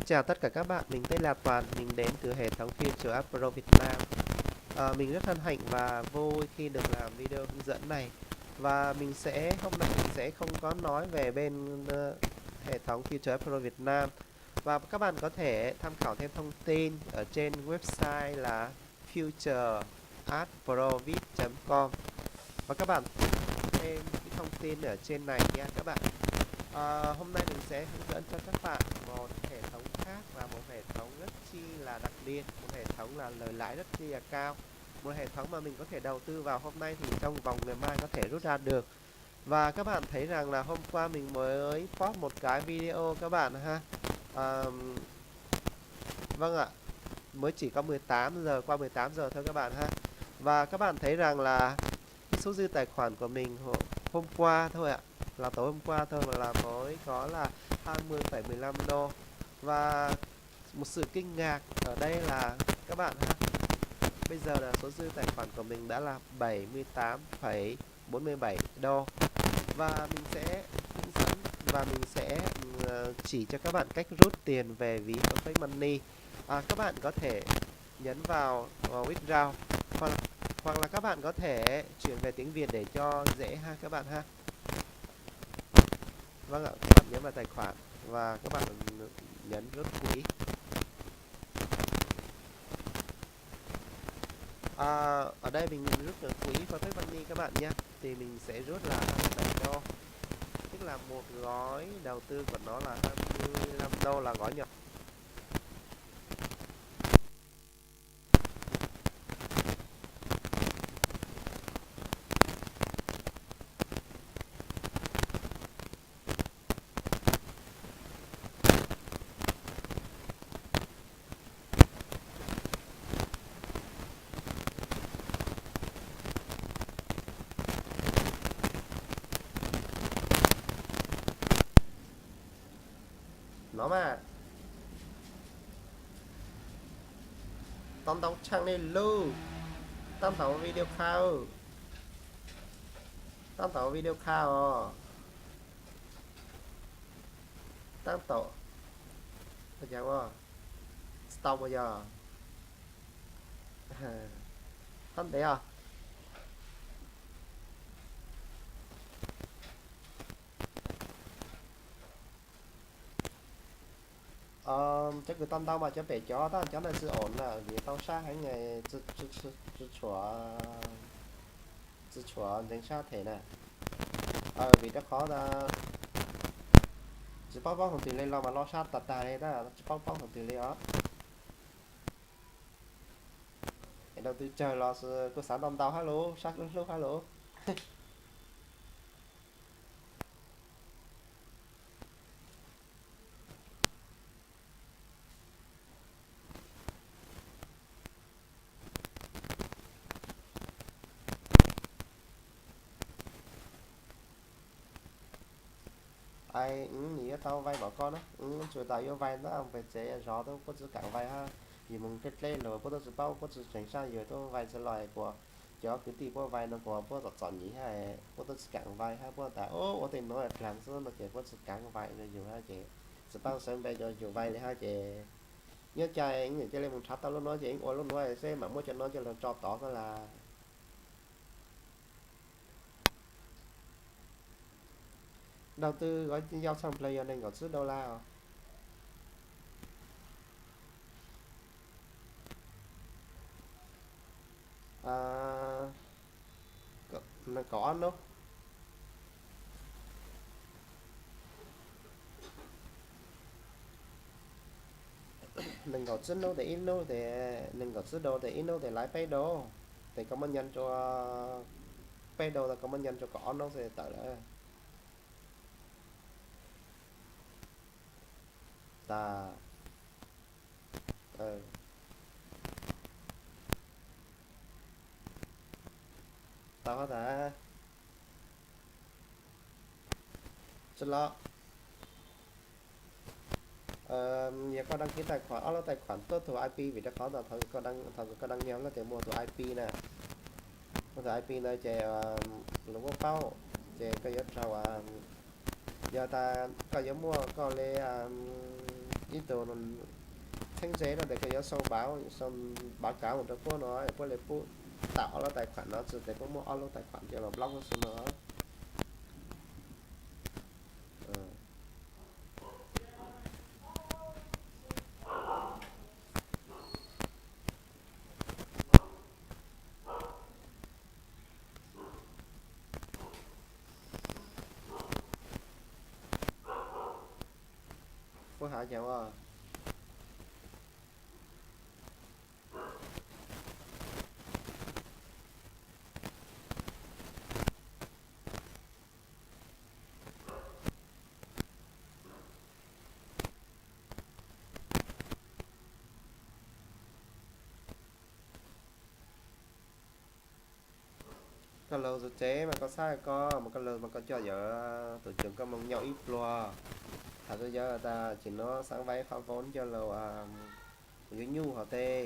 Chào tất cả các bạn, mình tên là Toàn, mình đến từ hệ thống Future App Pro Việt Nam. Ờ, mình rất hân hạnh và vui khi được làm video hướng dẫn này. Và mình sẽ, hôm nay mình sẽ không có nói về bên, ờ, hệ thống Future App Pro Việt Nam. Và các bạn có thể tham khảo thêm thông tin ở trên website là future app pro vip chấm com. Và các bạn thêm cái thông tin ở trên này nha các bạn. Ờ, hôm nay mình sẽ hướng dẫn cho các bạn một hệ thống khác và một hệ thống rất chi là đặc biệt, một hệ thống là lời lãi rất chi là cao, một hệ thống mà mình có thể đầu tư vào hôm nay thì trong vòng ngày mai có thể rút ra được. Và các bạn thấy rằng là hôm qua mình mới post một cái video các bạn ha. Ờm, vâng ạ, mới chỉ có mười tám giờ, qua mười tám giờ thôi các bạn ha. Và các bạn thấy rằng là cái số dư tài khoản của mình hô-, hôm qua thôi ạ, là tối hôm qua thôi mà là mới có là hai mươi phẩy mười lăm đô. Và một sự kinh ngạc ở đây là các bạn ha, bây giờ là số dư tài khoản của mình đã là bảy mươi tám phẩy bốn mươi bảy đô. Và mình sẽ hướng dẫn và mình sẽ, ờ, chỉ cho các bạn cách rút tiền về ví Perfect Money. À, các bạn có thể nhấn vào, ờ, withdraw hoặc, hoặc là các bạn có thể chuyển về tiếng Việt để cho dễ ha các bạn ha. Vâng ạ, các bạn nhấn vào tài khoản và các bạn nhấn rút quỹ. À, ở đây mình rút được quỹ Perfect Money các bạn nhé. Thì mình sẽ rút là hai mươi bảy đô. Tức là một gói đầu tư của nó là hai mươi lăm đô là gói nhỏ. No mas. Tau ntau tshaj nej lauj. Tab tom video kha. Tab tom video kha os. Tab tom. Ua cas ua? Tsis tau mus yog. Thab ntev os. Cov kws tau ntau mas cov pem cov tab cov ntawd tsis ổn na, vim tau sab heev, tsis tshuav, tsis tshuav ntxeev sab them na. Vim rau qhov tsis paub paub hauv twg li los mas lo sab tas tas li na, tsis paub paub hauv twg li os. Es đầu tư tsawg los kuj xav ntau ntau hab lauj, sab hlub hlub hab lauj. Ai, nws yuav tau vay npaum koj na, tsuas tas yuav vay ntawd pem tsev zov tuaj puab tsi kaam vay hab, yus moog dleb dleb lug puab tuaj tsi paub, puab tsi tseem saib yus tuaj vay tsi los kuas cov kwv tij puab vay no kuas puab txom txom nyem hab, puab tuaj tsi kaam vay hab, puab tas ua tej nuav dlaag xwb no ces puab tsi kaam vay rua yus hab ces tsi paub sawv npe rua yus vay li hab ces nyob cai cia li moog nrhav tau lub nuav ces ua lub nuav seb mam muab cov nuav coj lug tso tod xwb las. Đầu tư gói yau txhaj plaws yog nees nkaum tsib đô la os. Nees nkaum ob hnub. Nees nkaum tsib hnub tes ib hnub tes, nees nkaum tsib đô tes ib hnub tes laiv peb đô. Tes koj muab nyeem rua peb đô tas koj muab nyeem rua kaum ob hnub xwb tawm lawm. Tas. Tau tas. Tsi los. Yog koj đăng ký tài khoản, ob lub tài khoản tuaj tug I P vim rau qhov thaum kws koj đăng nhập no tes muaj tug I P na. Muaj tug I P na ces lug muab paub ces koj yuav raug, yog tas koj yuav muaj koj li ib Tus txheeb ze no ces koj yuav sau báo, sau báo cáo mus rau puab no, puab li pub tau ob lub tài khoản no, txog ces puab muab ob lub tài khoản coj los block xwb no. Puab hais cas ua? Koj lug tus tsev mas koj xav koj mas koj lug mas koj coj yawg tus tsev koj mus nyaum ib pluag. Tham rau yawg tas tsim nyog xaav vay fab voob coj lug mus yuav nyuj hov tej.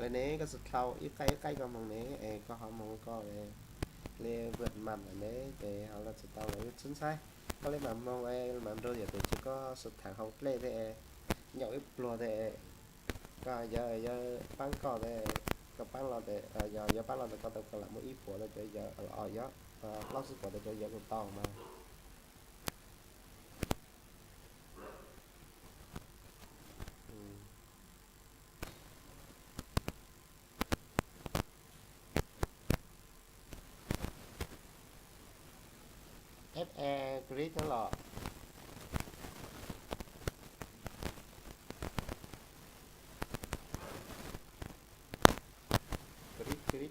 Li ne koj xav dhau ib qaib ib qaib koj moog ne es koj ho moog koj li vwm mam lawm ne ces ho los tsis tau lawm txhob ntshai. Koj li mam moog mam nrug yawg tus tsev koj sib tham hauv dlej tej, nyaum ib pluag tej, koj yawg paab koj tej, koj paab los, yog yawg paab los ntawm koj tau koj lam muaj ib puas tau cov yawg, plaub tsib puas tau cov yawg kuj tau mas. F E grid no los. Grid, grid.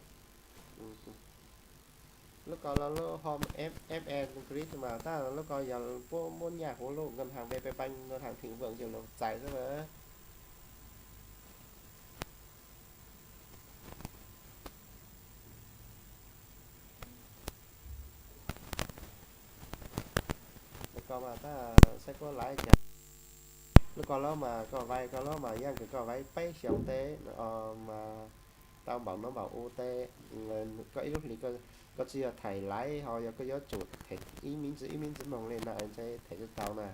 Lub ko los lub home F, F E grid mas tab lub ko yog puab muab nyaj huv lub ngân hàng V P Bank, ngân hàng thịnh vượng ces lug txais xwb na. Lub ko mas tab saib puab laiv cas. Lub ko lub mas koj vay ko lub mas yeej kws koj vay peb xyoos tej mas tau npaum no npaum u tej. Koj ib lub hlis koj tsis yog them laiv ho yog koj yuav tsum them ib miv ntsis ib miv ntsis moog li na ntshe them tsis tau na.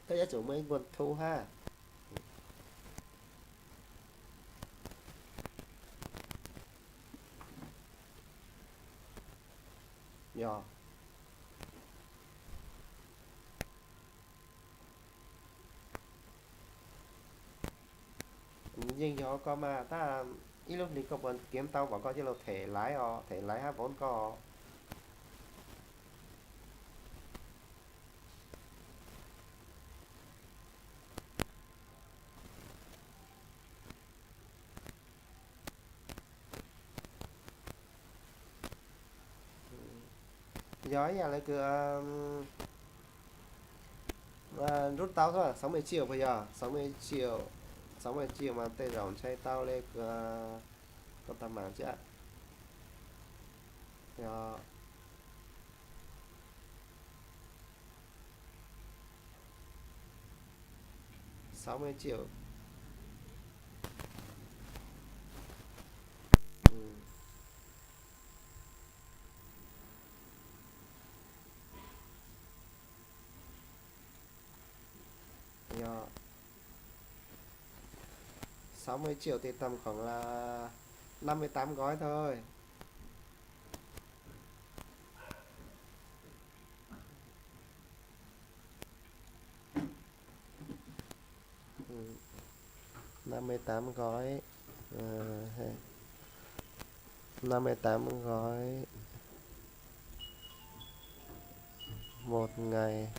Koj yuav tsum muaj ib nguồn thu hab. Yog. Yeej yog ko mas tab ib lub hlis koj puas kiếm tau pom koj coj lug them laiv os, them laiv hab voob koj. Yog ib yam li kws rút tau xwb, sáu mươi triệu puas yog? Sáu mươi triệu, sáu mươi triệu mas tej zaum ntshai tau li koj tau mas thiab. Yog sáu mươi triệu. Yog sáu mươi triệu thì tầm khoảng là năm mươi tám gói thôi. Năm mươi tám gói. Ờ, năm mươi tám gói. Một ngày,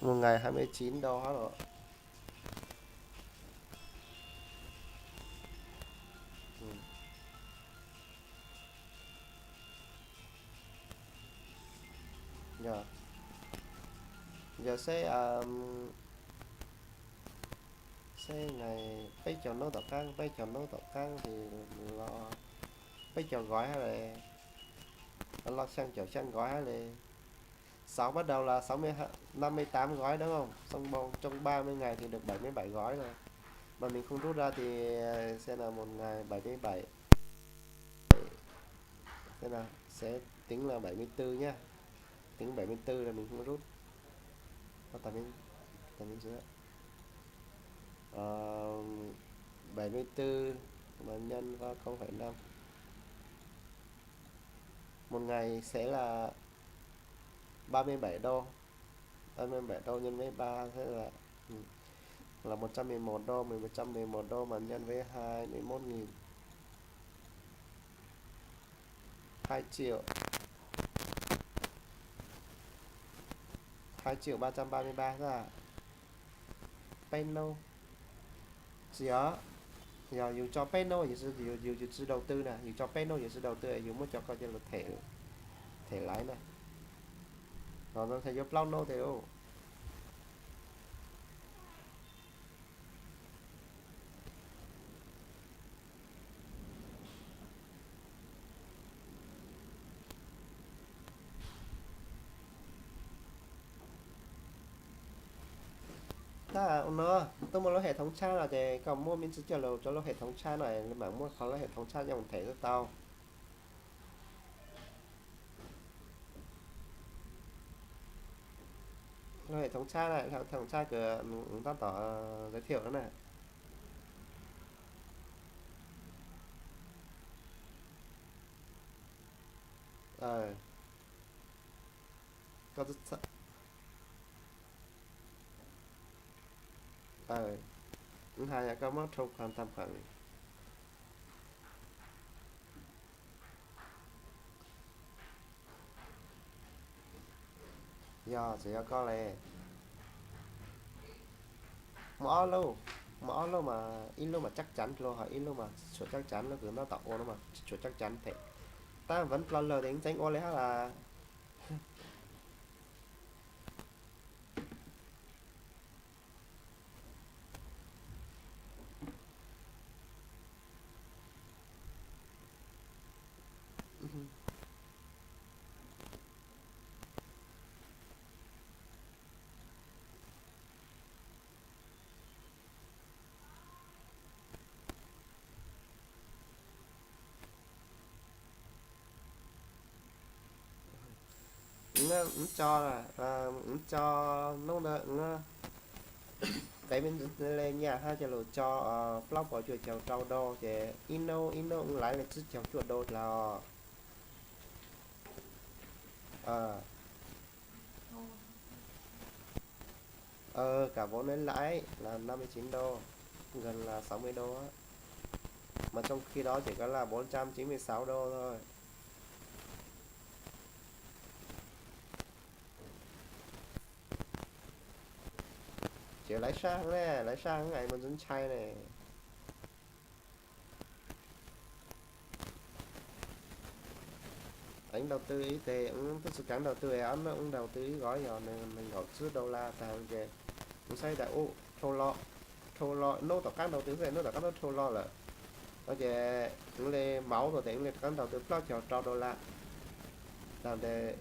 một ngày hai mươi chín đô hả rồi. Giờ, giờ sẽ um, Seb, ngày peb caug nub tom qab, peb caug nub tom qab ces los peb caug gói hab le, los xyaa caum xyaa gói hab le. Sáu bắt đầu là sáu mươi, năm mươi tám gói đúng không? Xong bầu trong ba mươi ngày thì được bảy mươi bảy gói rồi. Mà mình không rút ra thì sẽ là một ngày bảy mươi bảy. Sẽ là, sẽ tính là bảy mươi tư nhá. Tính bảy mươi tư là mình không rút. Có tài miếng, tài miếng dưới. Ờ, bảy mươi tư mà nhân có không phẩy năm. Một ngày sẽ là ba mươi bảy đô. Ba mươi bảy đô nhân với ba sẽ là, ừ, là một trăm mười một đô, một trăm mười một đô mà nhân với hai mươi mốt nghìn. Hai triệu, hai triệu ba trăm ba mươi ba ra. Peb nub. Tsis yog, yog yus tso peb nub yus, yus, yus tsis đầu tư na, yus tso peb nub yus tsis đầu tư, yus muab cov ko coj los them, them lãi na. Los no thiaj yuav plaub nub thiaj ub. Tab ua no, twb muaj lub hệ thống chat no ces koj muab me ntsis coj los rau lub hệ thống chat no, mam muab qhov lub hệ thống chat coj mus them xwb tau. Lub hệ thống chat na, hệ thống chat kws tab tom giới thiệu no na. Koj, hais yog koj muab rho qhov tham khảo. Yog txawm yog koj le, muaj ob lub, muaj ob lub mas ib lub mas chắc chắn dua, ho ib lub mas tsis tshua chắc chắn, lub kws tab tom ua no mas tsis tshua chắc chắn thiab. Tab vẫn lo lawm ces tseem ua li hab las. Wb tso, wb tso hnub ntawd, qev me ntsis le nyaj hab coj lug tso plaub puas cuaj caug rau đô ces ib hnub ib hnub wb laiv le tsib caug cuaj đô dlawg. Cả vốn đến lãi là năm mươi chín đô, gần là sáu mươi đô á. Mà trong khi đó chỉ có là bốn trăm chín mươi sáu đô thôi. Chiều lãi suất ne, lãi suất ngày mà dính chay này. Anh đầu tư ít thì ông tức sự cắn đầu tư ấy, ông đầu tư ít gói rồi mình, mình gõ trước đô la tàng kìa. Ông xây tại u, thâu lọ, thâu lọ, nốt tỏ cán đầu tư, nốt tỏ cán nốt thâu lọ lợ. Nó kìa, ông lê máu rồi thì ông lê cán đầu tư plót cho trâu đô la. Tàng thì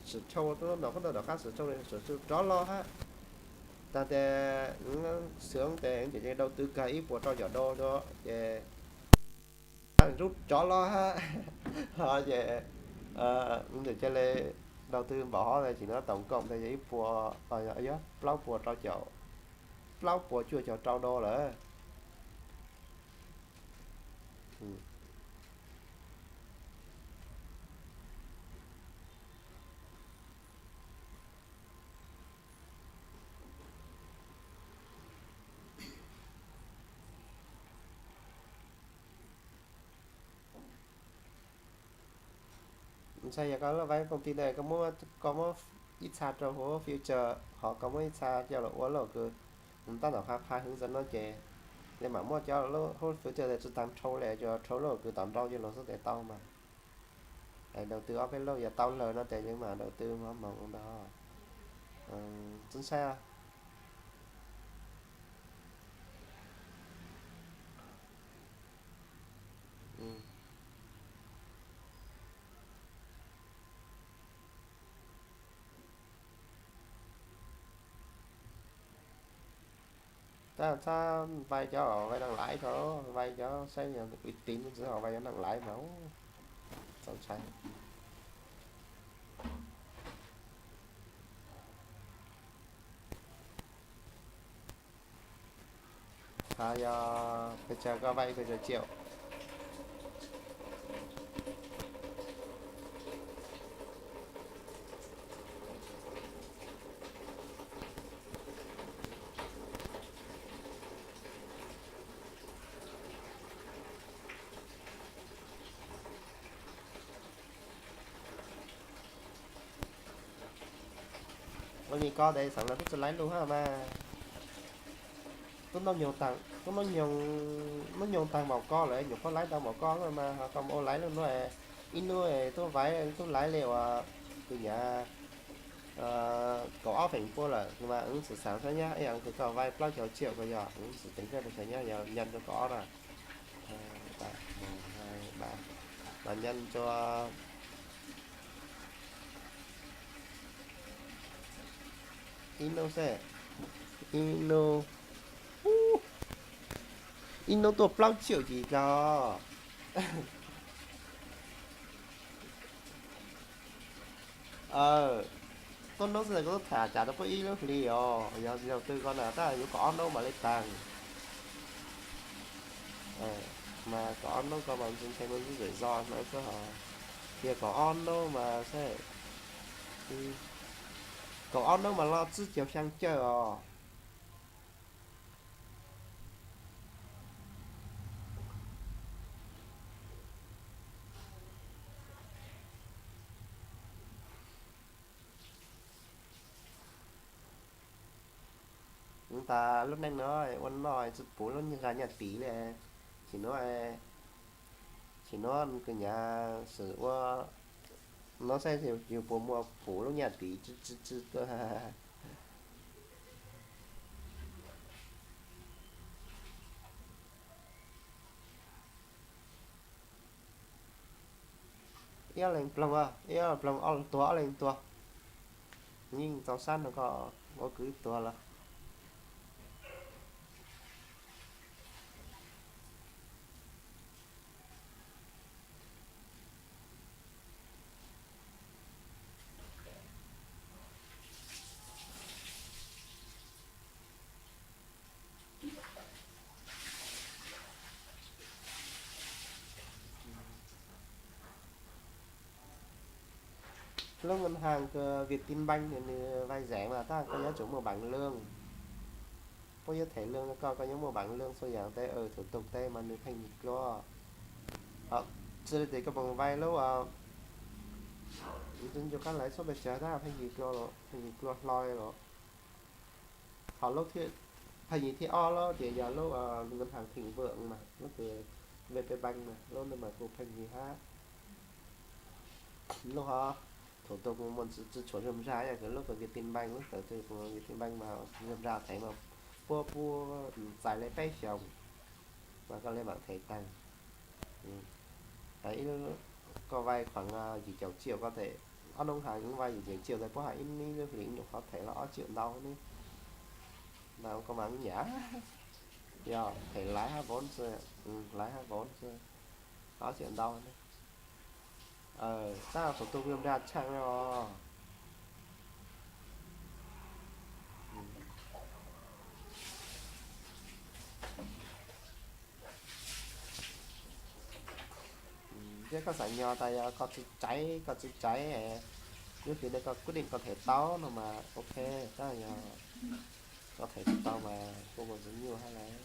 sự thâu, nó có đầu đỏ cán sự thâu này, sự thâu trót lo hả. Tàng thì, sướng thì ông chỉ đầu tư cài ít của trâu giỏ đô cho, kìa. Rút chó lo ha. Ho ces, ntawm cia li đầu tư npaum hov ntawd ces nó tổng cộng ntawd yog ib puas, yog plaub puas rau caum, plaub puas cuaj caum rau đô lawm. Ntshai yog koj lub vay công ty ntawd koj muab, koj muab ib txha rau huv future, ho koj muab ib txha coj los ua lub kws tab tom qha qha hwv ntawd no ces, li mam muab cov lub huv future ntawd tsis tau rho li, coj rho lub kws tom nrau coj los xwb tes tau mas. Đầu tư ob peb lub yog tau lawm no tes yeej mam đầu tư mov moov ntag. Tsis ntshai. Tab txhob vai cov vai naj laiv tso, vai cov saib yog uy tín xwb, ho vai cov naj laiv mas txaus ntshai. Hos yog pes tsawg koj vai pes tsawg triệu? Ua li ko tes xeem lawv kuj tsis laib lug hab mas. Tub noob nyoog taag, tub noob nyoog taag npaum ko lawm nyuam qhuav laib tau npaum ko mas ho koj mus ua laib lug nuav, ib nub tub vai tub laib li uas kws nyav kaum ob feem pua lawm mas wb tsi xaav xwb nyab, ib yam kws koj vai plaub caug triệu ko yog wb tsi teev koj pes tsawg nyab, yog nyan rua kaum ob na. Mas nyan rua ib nub xwb, ib nub, ib nub tuaj plaub triệu yim dlawg. Tuab nub xwb kuv tub tham cas rua puab ib lub hli os, yog zaug twg ko na tab yuav kaum ob nub mam li taag. Mas kaum ob nub ko mas ntshai ntshai muaj ntxwb zom zos no xwb hos. Tias kaum ob nub mas saib, kaum ob nub mas loj tsib caug xyaa cawj os. Tas lub neej no ua noj tsi puv lub nyaj tiv li. Tsim nuav, tsim nuav kws nyav swm ua no saib yus puas muaj puv lub nyaj tiv tsi tsi tsi tuaj. Ib ob leeg ploog, ib ob leeg ploog, ob leeg tuag ob leeg tuag. Yeej txaus sab no koj ua kwv tuag lawm. Lub ngân hàng Vietinbank nws vay rẻ mas tab koj yuav tsum muaj bản lương. Puab yuav them lương rau koj, koj yuav muaj bản lương txhua yaam tes, thủ tục tes mas nws pheej yig dlua. Tsi li tes koj moog vay lub, ncu qab lãi suất pes tsawg tab pheej yig dlua, pheej yig dlua hlo lawm. Ho lub pheej yig thib ob lub ces yog lub ngân hàng thịnh vượng mas lub kws VPBank mas lub ntawd mas kuj pheej yig hab. Lub ho thủ tục mas tsi tshua zoo zag ib yam kws lub kws Vietinbank, lub kws Vietinbank mas zoo zag thev mas puab puab txais li peb xyoos mas koj li mam them taag. Ib, koj vay khoảng yim caum triệu koj them, ob hnub hais koj vay yim caum triệu tes puab hais ib nub hli nyuam qhuav them los ob triệu ntau ne. Mas koj mas nyam, yog them lãi hab vốn xwb, lãi hab vốn xwb, ob triệu ntau ne. Tab thủ tục zoo zag tshaaj os. Thiab koj xav nyo tas yog koj tsi tsaiv, koj tsi tsaiv, lub hli ntawd koj quyết định koj them tau no mas ok, tab yog koj them tsi tau mas kuj muaj ntxwg nyuj hab lawm.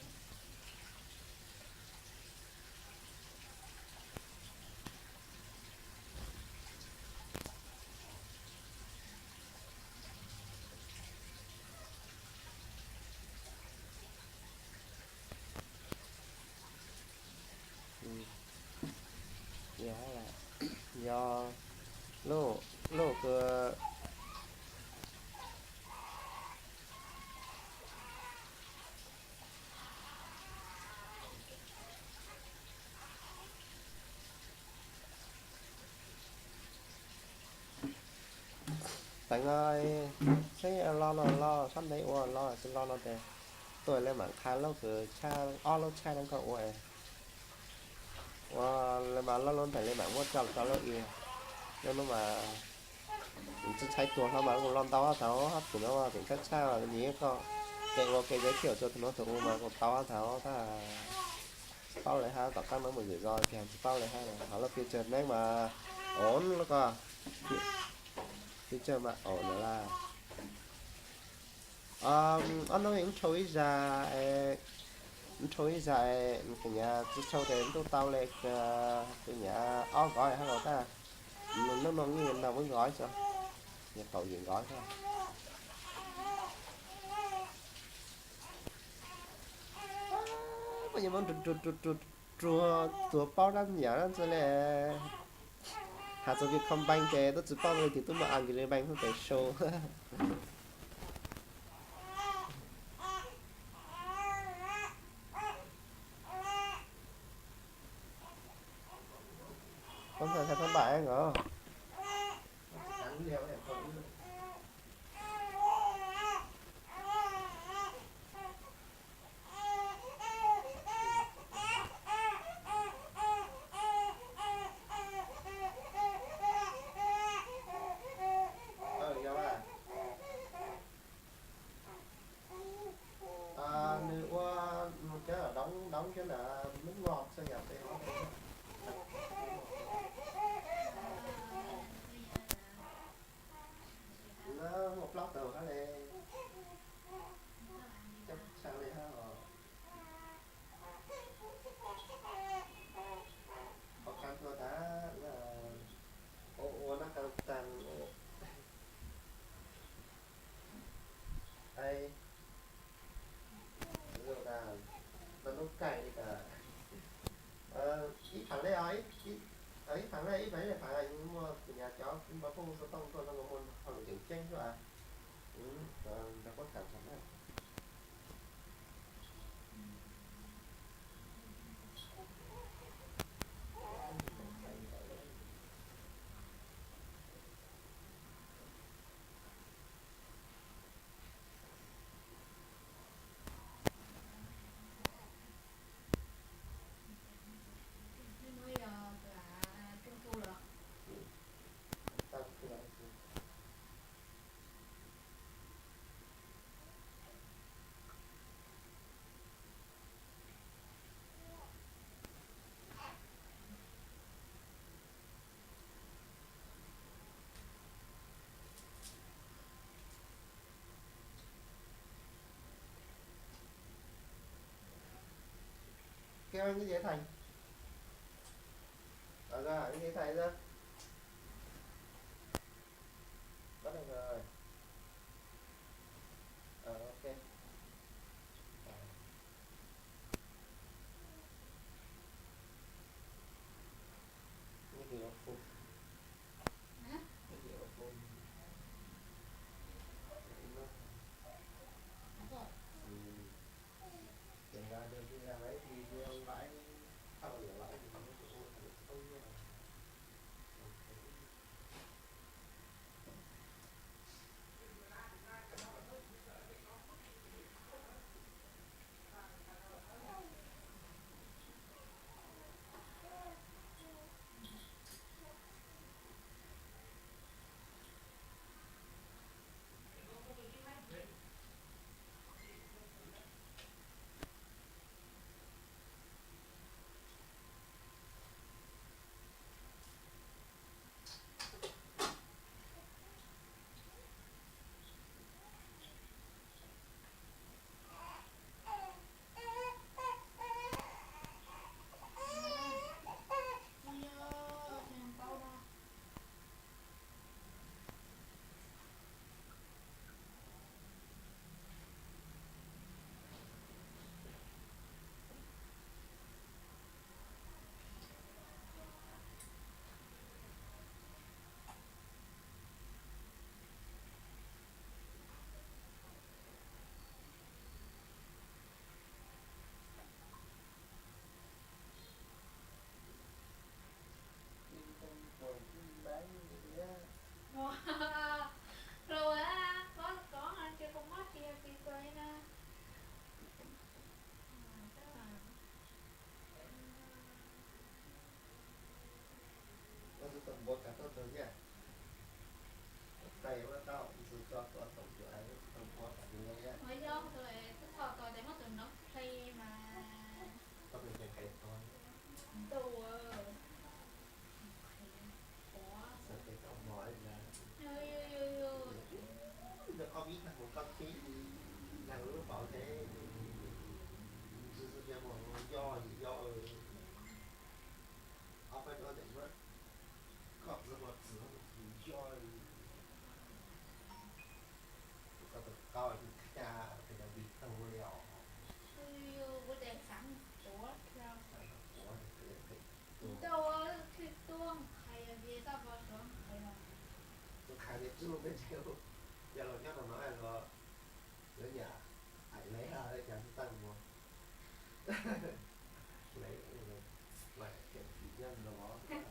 Yog, yog, lub, lub kws teev no, seb lo no lo sab ntev ua lo tsi lo no tes, Tuaj li mam qha laub kws tshaj, ob laub tshaj no koj ua, ua li mas laub laub ntawm li mam muab tso rau laub i. Nub nub mas tsis ntshai tuag hlo mas kuj los ntau thaum thaum no tseem tshaj tshaj mas nyiam koj, ces ua ke ces thiaj ua tau tus no tus ub mas kuj tau thaum tab, tsis paub li hab, tom qab no mus zwm zos kiag tsis paub li hab. Ho lub pis tsawg neeb mas, o, lub ko, pis tsawg mas, o, ntawd lawm. Ob hnub nrhau ib zag, nrhau ib zag, kuv nyav tsis tshau tes ntuj tau li, kuv nyav ob nqov hab los tab, nub nua nyiaj no muab nqov xwb, nyiaj kaum yim nqov xwb. Koj yuav muab rua, rua, rua, rua, rua tuag paub dab nyam dab ntxwg li. Has txog Vietcombank ces twb tsis paub li, twb muaj Agribank hab tes sau. Koj ntshai thaj npam os. Nws ua, nws cov doov doov thiab ntawm lub ngos txhua yam tes. Muaj plaub tug hab le, coob tshaj li hab os. Qhov qab tuaj tas, ua ua nab qab tag, ua tas, tau lub kaij li tas. Ib phav le, ib phav le, ib phav le, phav muaj kuv nyav cov npau phooj xov tooj tuaj no muaj hauj lwm tseem ceeb xwb as. Nrog puab tham tham na. Kêu anh như thế Thành. Ờ, rồi, anh như thế Thành ra. Bắt được rồi. Ờ, ok. Ờ. Cái gì nó phun. Cái gì nó phun. Nó có. Ừ. Để là được đi làm ấy thì đưa ông vãi, sau lửa vãi thì nó cũng không, không như là. Yog los nyob rau no los lawv niam hais lawv cas tsis tau mus, lawv nyob no, lawv lawv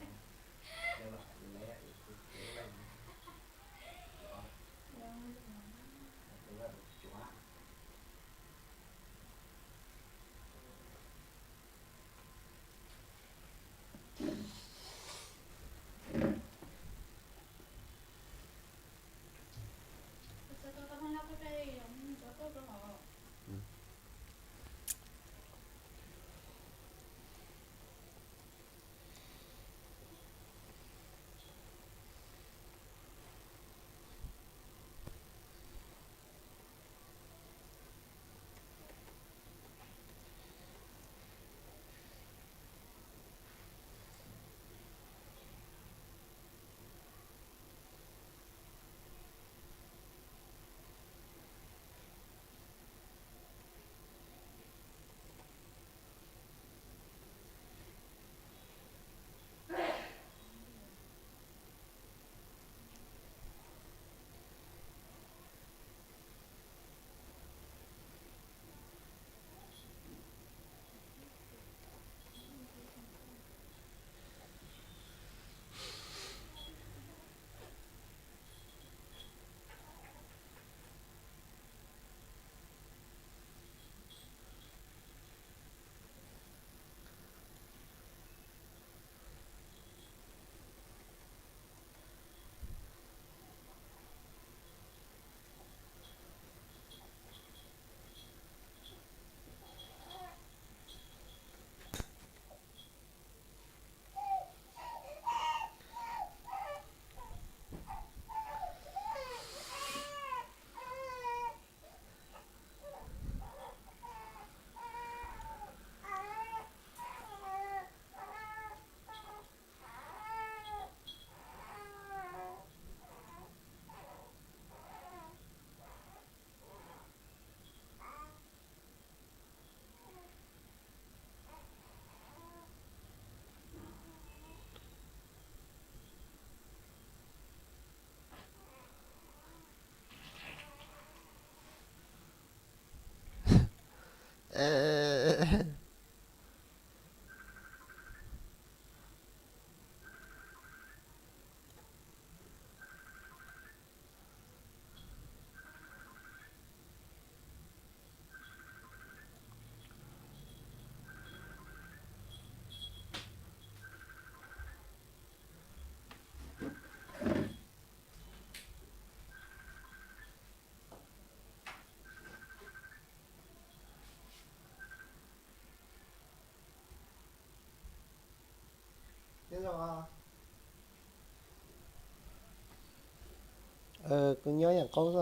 Kuv nyob Yaj Qoob xwb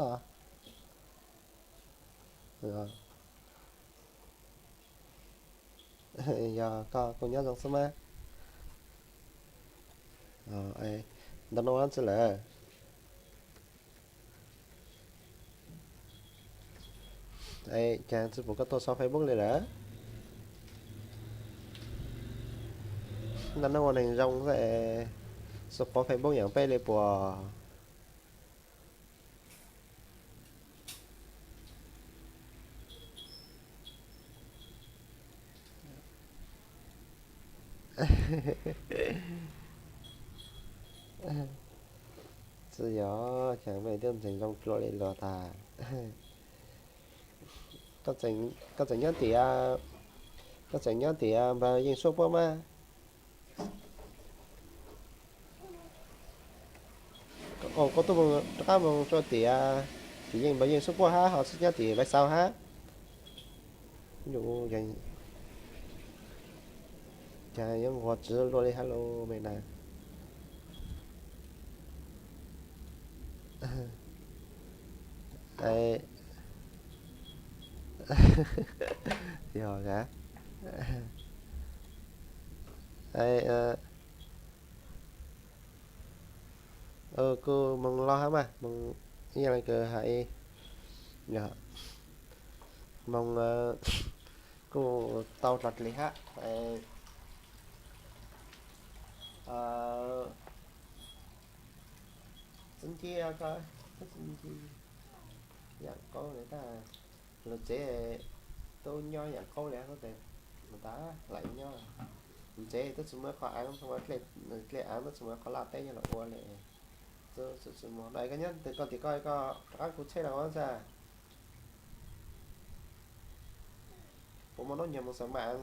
os. Yog koj kuj nyob zoo xwb mas. Ntawm no txij lawm. Cas tsis pom koj tuaj sau Facebook li lawm? Ntawm no ua neeg zoo xwb, tsis pom Facebook yeem peb li puas? Tsis yog, cas mej twb ntseeg zoo dlua li luag tag. Koj tseem nyob tiam, koj tseem nyob tiam npawg Yeej Suab puab mas. Koj tuaj rov qab mus rau tiam, tiam Yeej npawg Yeej Suab puab hab ho tsis nyob tiam Npaiv Xaus hab. Cas yuav nquag tsis luaj li hab lauj mej na. Yog, kuj moog loj hab mas, moog ib yam li kws has, yog moog kuj tau dlog dlig hab. Txi ncia koj, txi ncia, yaam qaub le tag. Lug tsev tub nyob yaam qaub le, tub tes tas laim nyob. Tsev tub tsi muaj qhov aav, dlej aav tub tsi muaj qhov laj teb nyob los ua le. Tub tsi muaj no, koj nyob ntawm koj tim koj, koj rov qaab kub tsheb los ua txag. Puas muaj noob nyuag moog xaum maam?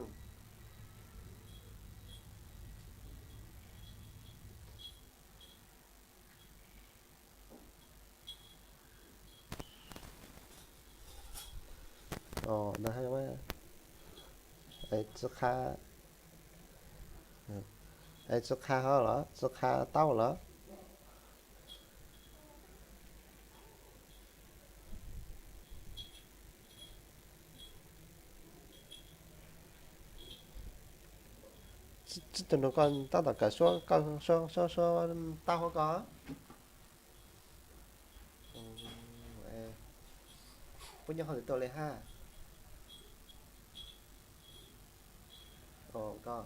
Tsi qha hov los? Tsi qha taub los? Tsi tug nug koj tab tom kawm suab, suab, suab taub hab koj. Puab nyob qhov twg tuaj le hab? Koj,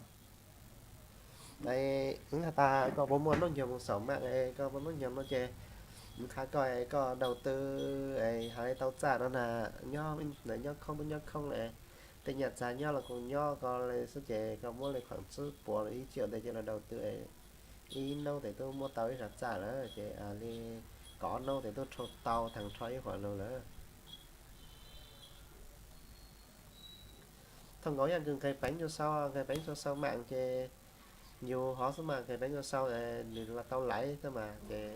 wb has tas koj puas muaj noob nyuag moog xaum maam, koj muaj noob nyuag no ces wb qha koj, koj daus tw has le tau txaj no na, nyob ntawd nyob khoob tub nyob khoob le, tej nyaj txag nyob los kuj nyob koj le xwb ces koj muab le khuam tsib puas los ib tsiaum ntawd ces los daus tw ib nub tes tub muab tau ib sab txaj lawm ces li kaum ob nub tes tub rhau tau taag rho ib huam lug lawm. Thaum nkaus yaj kws nqeg peev rua sau, nqeg peev rua sau maam ces yug hov xwb mas, nqeg peev rua sau nwg los tau laiv xwb mas ces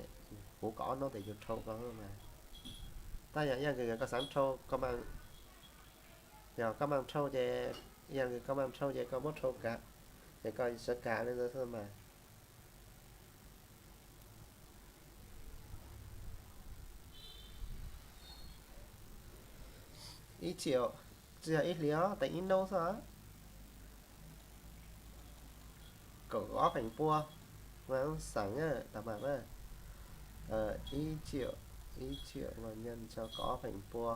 puv kaum ob nub tes yug rhau koj mas. Tab yog yaj kws koj xaav rhau, yog koj maam rhau ces, yaj kws koj maam rhau ces koj muab rhau kag, ces koj sawv kag le ntawd xwb mas. Ib tsiaum, tsi yog ib hlis os, teem ib nub xwb. Kaum ob feem pua, mas xaam tag mas na. Ib tsiaum, ib tsiaum mas nyob rua kaum ob feem pua,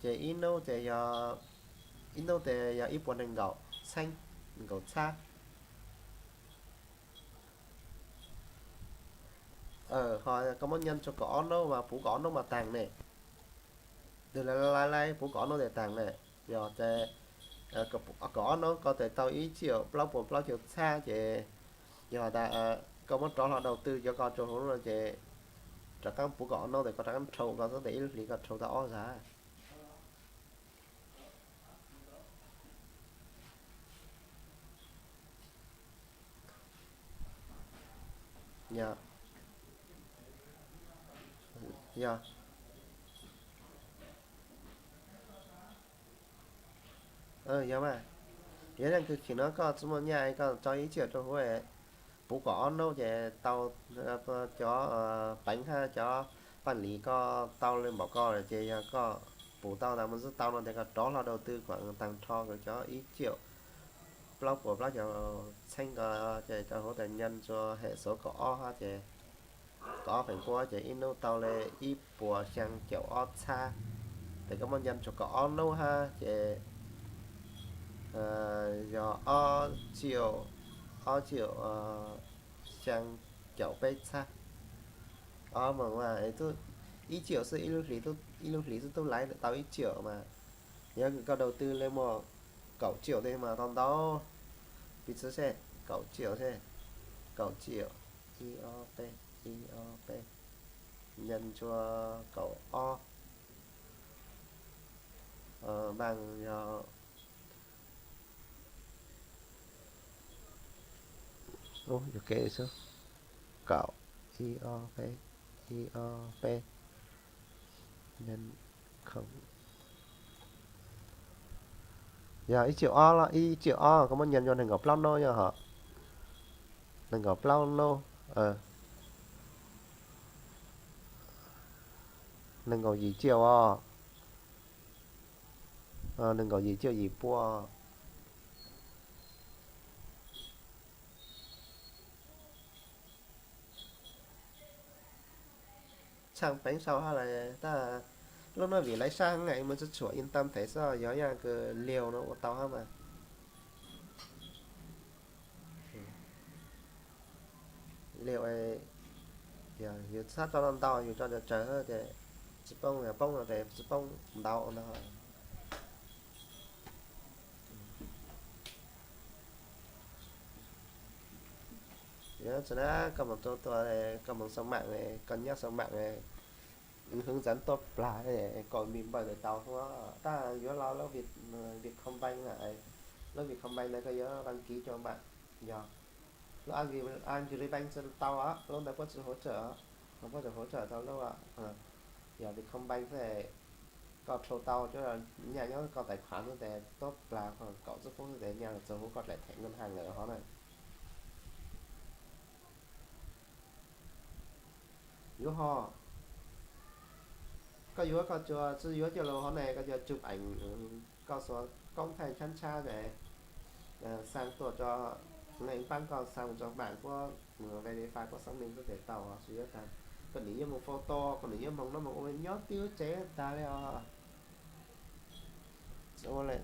ces ib nub ces yog, ib nub tes yog ib puas nees nkaum txheeb, nees nkaum txhab. Ho koj muab nyob rua kaum ob nub mas puv kaum ob nub mas taag ne. Twg laiv laiv puv kaum ob nub tes taag ne. Yog tes kaum ob nub koj tes tau ib tsiaum plaub puas plaub caug txhab ces yog tas koj muab rov hlo daus tw cov ko rua huv no ces rov qaab puv kaum ob nub tes koj rov qaab rhau koj xwb tes ib lub hlis koj rhau tau ob zag. Yog, yog, yog mas, yog leej twg khim no koj tsi muaj nyaj koj tso ib tsiaum rua huv, puv kaum ob nub ces tau cov peev hab cov paaj lis koj tau le npaum ko lawm ces yog koj puv tau tas mus tsi tau no tes koj rov hlo daus tw kuas taag rho kws cov ib tsiaum plaub puas plaub caug txheeb ko ces rua huv tes nyob rua hem xuv kaum ob hab ces kaum ob feem pua ces ib nub tau le ib puas xyaa caum ob txhab. Tes koj muab nyob rua kaum ob nub hab ces yog ob tsiaum, ob tsiaum xyaa caum peb txhab. Ob moos mas ib tsiaum xwb, ib lub hlis xwb tub laiv tau ib tsiaum mas. Yog kws koj daus tw le muaj kaum tsiaum tes mas tau ntau. Piv txwv seb, kaum tsiaum seb, kaum tsiaum, ib ob peb, ib ob peb, nyob rua kaum ob, npaaj yog Ub, yuam kev xwb. Kaum, ib ob peb, ib ob peb, yog ib tsiaum ob, ib tsiaum ob koj muab nyob rua nees nkaum plaub nub yog hom. Nees nkaum plaub nub, nees nkaum yim tsiaum os. Nees nkaum yim tsiaum yim pua. Tshaj peev sau hab lawm tab lub no vim lawv sab heev es mus tsi tshua in tam thev xwb, yog yam kws liaus no ua tau hab mas. Liaus, Yus txhob tso ntau ntau, yus tso tsawg tsawg xwb ces tsis poob, yog poob no ces tsis poob ntau ntag. Yog tsis na koj mus tua, koj mus xoo mam, koj nyob xoo mam, hướng dẫn tuaj plag kom mim npaws ntawd tau. Tab yuav los lub Vietcombank na, lub Vietcombank ntawd koj yuav đăng ký cho mam, yog lub Agribank tsis tau, lub ntawd puab tsis hỗ trợ, puab tsis hỗ trợ tau lub, yog Vietcombank xwb. Koj thau tau cov nyaj nyob koj tài khoản xwb ces tuaj plag kaum txhiab poob xwb ces nyaj txawm hu koj daim thẻ ngân hàng lawm hov na. Yuav ho, koj yuav koj tsuas tsis yuav coj los hov ne, koj tsuas chụp ảnh koj xuas koob thaij ntshab ntshab ces xa tuaj tso, lawv paab koj xa mus rau mạng puab verify puab xác minh xwb ces tau, tsis yuav tag. Koj nim yuav mus photo, koj nim yuav mus no mus ua nyob twb tsev tag li os. Tsis ua li.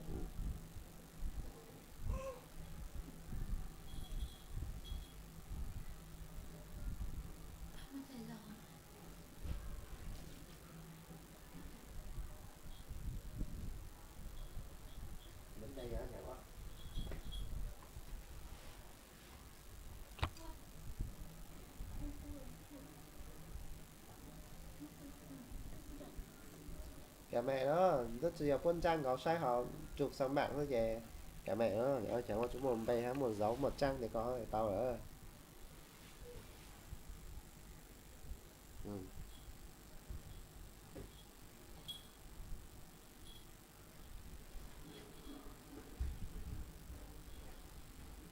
Cov me no twb tsis yog puab ntsaj nkaus saib hov, chụp xoo mam xwb ces cov me no cov ua tsis muaj npe hab muaj dấu muaj trang ces koj tau lawm.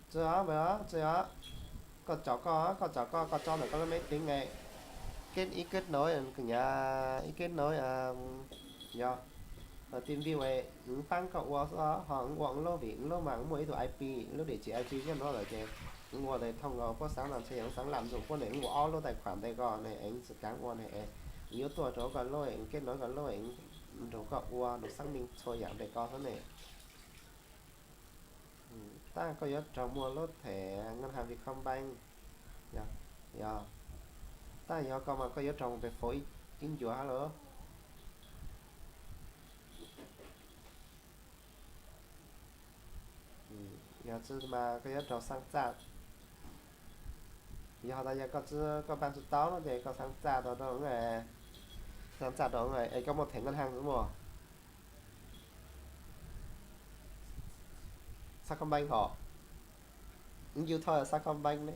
Tsis os, tsis os, koj tso koj, koj tso koj, koj tso ntawm koj lub máy tính này, kết, ib kết nối, koj nyav ib kết nối, yog, TeamViewer, wv paab koj ua xwb, ho wv ua wv lub vim wv lub mas wv muaj ib tug IP, lub địa chỉ IP nyob no lawm ces wv ua tes thooj nkaus puab xaav no ntshe yog wv xaav lam ntsum puab ne, wv ua ob lub tài khoản tes koj ne, wv tsis kav ua ne, wv yuav tuaj rau koj lub, wv kết nối koj lub, wv nrug koj ua nrug xác minh txhua yaam tes koj xwb ne. Tab koj yuav raug muag lub thẻ ngân hàng Vietcombank, yog, tab yog koj mas koj yuav raug mus pem phone ib ncuav hab lauj. Yog tsi mas koj yuav raug xaa txaj. Yog tas yog koj tsi, koj npaj tsi tau no ces koj xaa txaj tau rau, xaa txaj rau es koj muaj thẻ ngân hàng xwb muaj. Sacombank hos, yus thau Sacombank ne,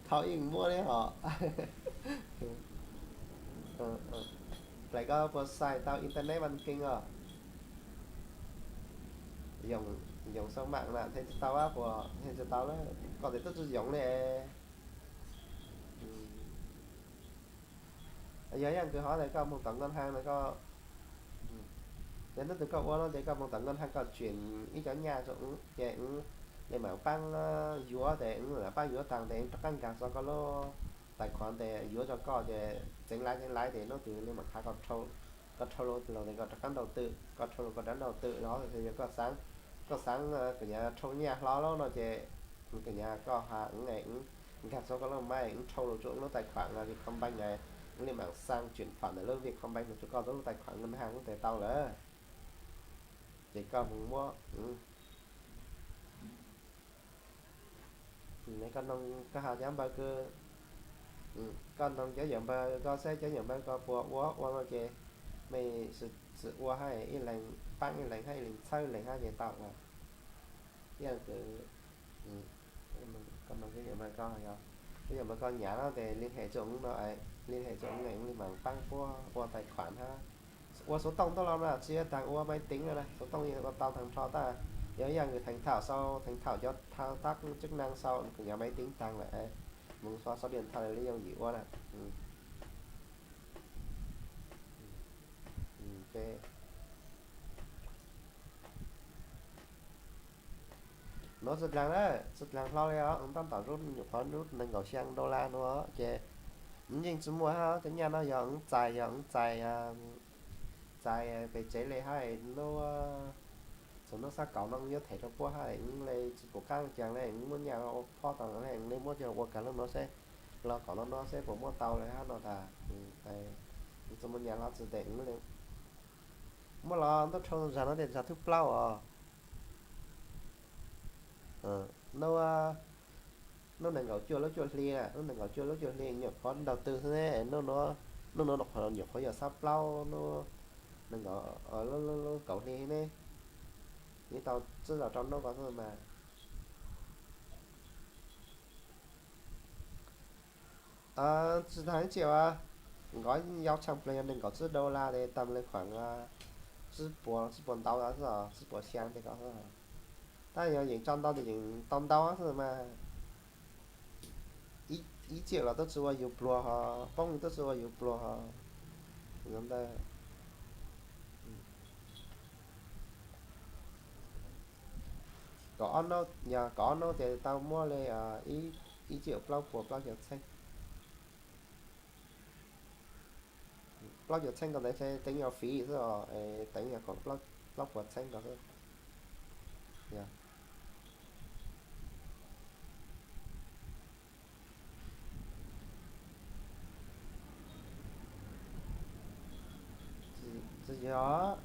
thau yeej muaj ne hos. Plaim koj puas xais tau internet banking os? Yoov xoo mam na, ntheej tsi tau, puas ntheej tsi tau lawm, koj tes twb tsi yoov li. Yog ib yaam kws hov tes koj moog tom ngân hàng na koj, yog hnub twg koj ua no ces koj moog tom ngân hàng koj chuyển ib cov nyaj rau wv ces wv le maam paab yuav tes wv le paab yuav taag tes wv rov qab nkaag txug koj lub tài khoản tes yuav rau koj ces txeev laiv txeev laiv tes hnub twg le maam qha koj rhau lug tes koj rov qab nrau twm, koj rhau lug koj rov nrau twm los yog koj xaav, koj xaav kws nyam rhau nyaj hlo lawm no ces kws nyam koj has wv, wv nkaag txug koj lub máy wv rhau lug rua wv lub tài khoản Vietcombank na, wv le maam xaa chuyển khoản ntawm lub Vietcombank lug rua koj lub tài khoản ngân hàng lub tes tau lawm. Ces koj moog muab, koj noog koj has cov npawg kws, koj noog cov yawm npawg koj seb cov yawm npawg koj puas ua, ua no ces mej txwm ua hab ib leeg paab ib leeg hab ib leeg txhawb ib leeg hab ces tau. Ib yaam kws, koj noog cov yawm npawg koj, cov yawm npawg koj nyam no tes liên hệ rua wv no, liên hệ rua wv es wv le maam paab puab ua tài khoản hab. Ua số không tuaj los na, tsi yog taag ua máy tính na, số không yeej ua tau taag nrho tab yog ib yaam kws thành thạo sau, thành thạo cov thao tác chức năng sau, kws nyam máy tính taag lawm, moog xóa số điện thoại le yooj yim ua na. Nuav tsi dlaag na, tsi dlaag hlo li os, tab tom rub nyuam qhuav rub neeg nkaum xyaa đô la nuav ces wv yeej tsi muaj hab. Cov nyaj no yog wv txais, yog wv txais, txais pem tsev le hab, txug nub xab kaum no wv yuav them rau puab hab, wv le tsi pum qaab caag le, wv muab nyaj ua phob tau le, wv le muab coj ua kag lub nuav seb Los kom no no seb puas muaj tau li hab no tas. Kuv txawm muaj nyas hlob txwv tes li. Muaj los ntuj dhau zag no tes zag thib plaub os. Hnub, hnub nees nkaum cuaj lub cuaj hli na, hnub nees nkaum cuaj lub cuaj hli nyuam qhuav ntaug tw xwb ne, hnub no, hnub no nyuam qhuav yog xab plaub, hnub nees nkaum, lub, lub kaum hli ne, yeej tau tsib los rau hnub ko xwb mas. Tsis tag ib txhia as, nkawd yau tshaj plaws yog nees nkaum tsib dollar tes tag li khuam tsib puas, tsib puas ntau xwb os, tsib puas xya tes ko xwb. Tab yog yeem tso ntau tes yeem tau ntau xwb mas. Ib txhia los twb tsis ua yus pluag hos, poob twb tsis ua yus pluag hos. Ntawd kaum ob hnub, yog kaum ob hnub ces tau muab li ib txhiab plaub puas plaub caug txheeb. Plaub caug txheeb ko ntawd teev yog fee xwb os, teev yog kaum plaub puas txheeb ko xwb. Tsis yog,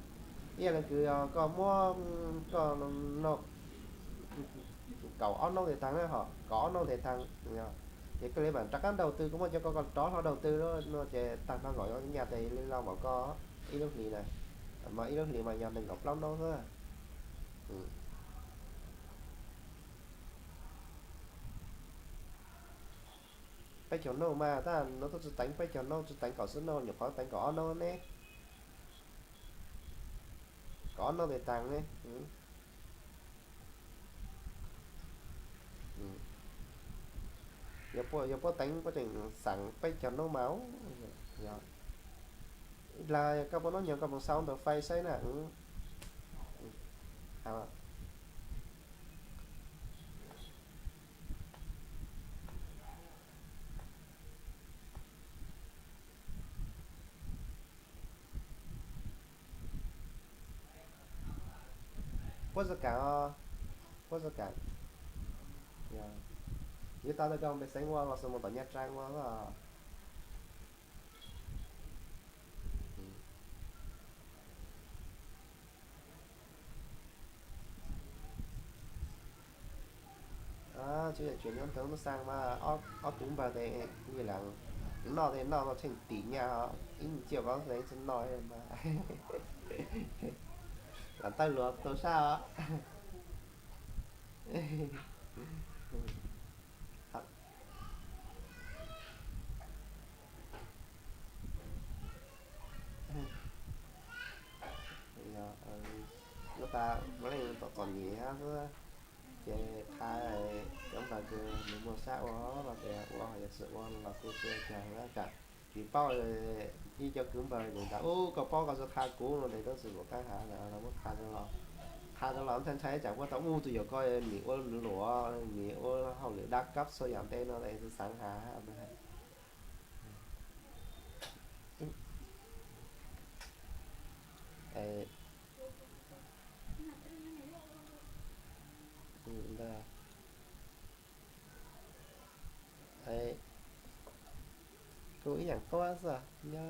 ib yam li kws koj muab koj no kaum ob hnub tes taag na, ho kaum ob hnub tes taag, ces koj li mam rov qab ntaug tw, kuv muaj cov ko koj rov hlo ntaug tw no ces tag hlo nkaum ob nyuag nyaj tes li los mam koj ib lub hlis na, mas ib lub hlis mas yog nees nkaum plaub hnub xwb. Peb caug hnub mas tab nuav tuaj tsis teev peb caug hnub, tsis teev kaum tsib hnub, nyuam qhuav teev kaum ob hnub ne. Kaum ob hnub tes taag ne. Yog puab tseem xaav peb caug hnub mas, ib las koj puab nub nyoog koj moog sau ntawm fais saib na. Puab tsi kaam, puab tsi kaam. Yug tau tau koj pej xeem ua los xwb moog tom Nyab Traab ua. Tsuas yog tsuas nyob ntawm lub xaa mas ob tug npawg tes yog laas noj tes noj los tsheej tim nyaj, ib nyuag tsiaj koj xwb tsi noj mas. Lam tawg luag tau sab os. Lub qab ua leej tom txom nyem hab xwb, ces qha cov npawg kws nws muaj sab ua los tes ua, yog tsi ua los kuj tsi ua cas, tsis paub. Ib cov kwv npawg nws tas ub koj paub koj tsi qha kuv no tes tub tsi pum qaab has, muab qha rau los, qha rau los ntshai ntshai tsam puab tau ub tug yawg ko nim ua luam, nim ua hauj lwm dab kab txhua yam ntej no es tsi xaav has. Kuj ib yaam tuab xwb, nyob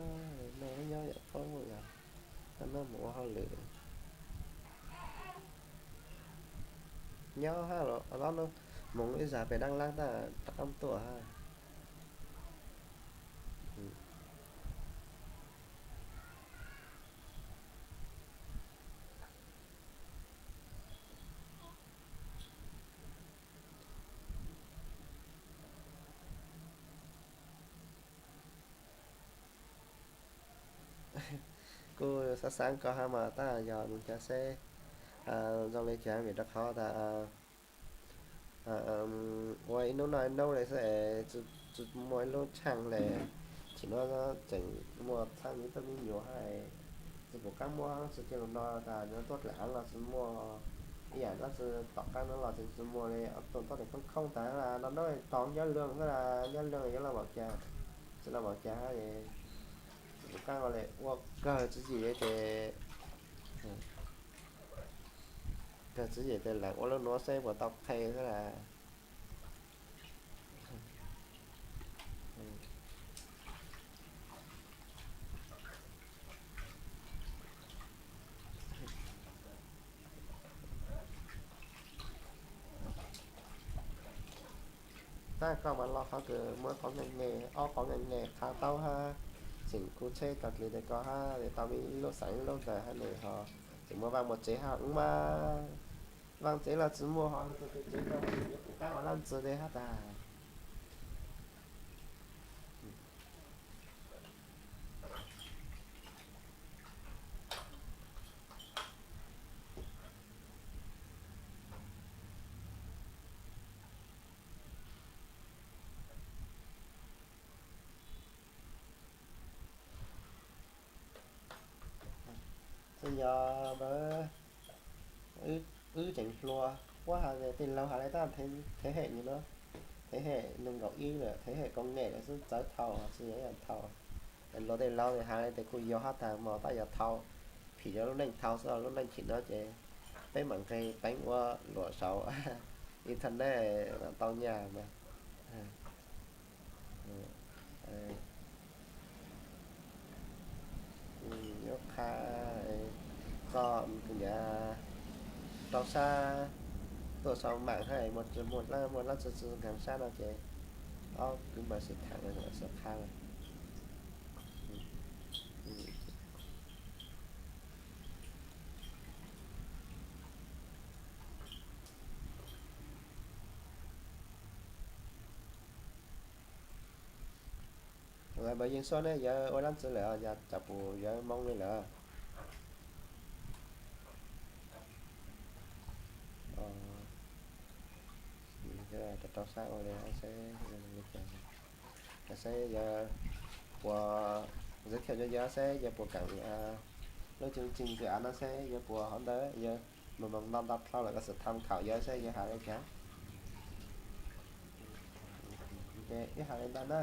nyob yaam tuab yog, noj mus ua hauj lwm. Nyob hab los moog ib zag pem Dab Laab tab rov qaab tuaj hab. Kuj xaav xaav koj hab mas tab yog nug caag seb zoo li caag vim rau qhov tas ua ib nub noj ib nub li xwb es tsi muaj ib lub tshaaj le. Tsim no tseem muaj txhab miv tub miv nyuam hab, tsi pum qaab muab tsi cia lug no tas yuav tuab dlaim aav los tsi muaj ib yaam dlaab tsi tom qaab no los tsi muaj li, tuab dlaim khoob khoob tas no nub tog nyob lwg xwb las, nyob lwg yuav lug npaum caag, tsi lug npaum caag hab. Tsi pum qaab ua le ua kawg tswv yim li ces, kawg tswv yim tes leem ua lub nuav seb puas tau qhe xwb las. Tab koj mas los qhov kws muab qhov nqaij nqes, ob qhov nqaij nqes qha taub hab, tseem kuj tsheb tau dlig tes koj hab, tau me ib lub xeem ib lub ntawd hab ne ho, tseem muaj vaj muaj tsev hab ub mas. Vaj tsev los tsis muaj ho, tsev yuav pum qab ua lab ntxwg tes hab tas. Txawm yog wb tseem hluas, puab has tias tej laug has le tab, thế hệ như nó, thế hệ nees nkaum ib lawm, thế hệ công nghệ lawm xwb txawv thaum, tsis yog ib yam thaum. Luag tej laug has le tias kuj yog hab tas mas tab yog thaum, phim rau lub neej thaum xwb, lub neej chim no ces peb mam nqis peev ua luam saum internet tau nyaj mas. Yuav qha koj tus niam rau sab tuaj sau maam hab muaj, muaj dlaab tsi tsi nkaag sab no ces ob kwv mas sib tham xwb qha. Mas Yeej Suab neb yawg ua dlaab tsi lawm, yog tsam pum yawg moo li lawm? Rau sab ua li, saib yawg puas, giới thiệu cho yawg saib yawg puas kam lub chương trình dự án no, saib yawg puas hov ntawd, yawg moog moog nto nto dlhau lawm koj xav tham khau yawg saib yawg has li cas. Ces ib has li ntawd na.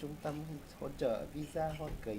Trung tâm hỗ trợ visa Hoa Kỳ.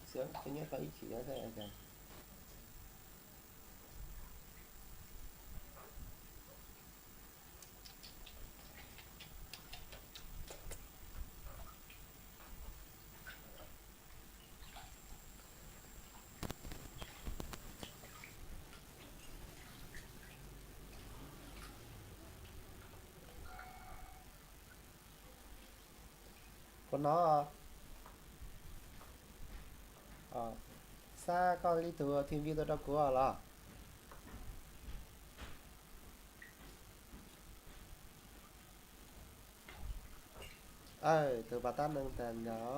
Xwb, nyob tau ib chim no thiab. Puas hnov? Xab, koj li tus thim video rau kuv los? Tus pas tab neeg tag nrho.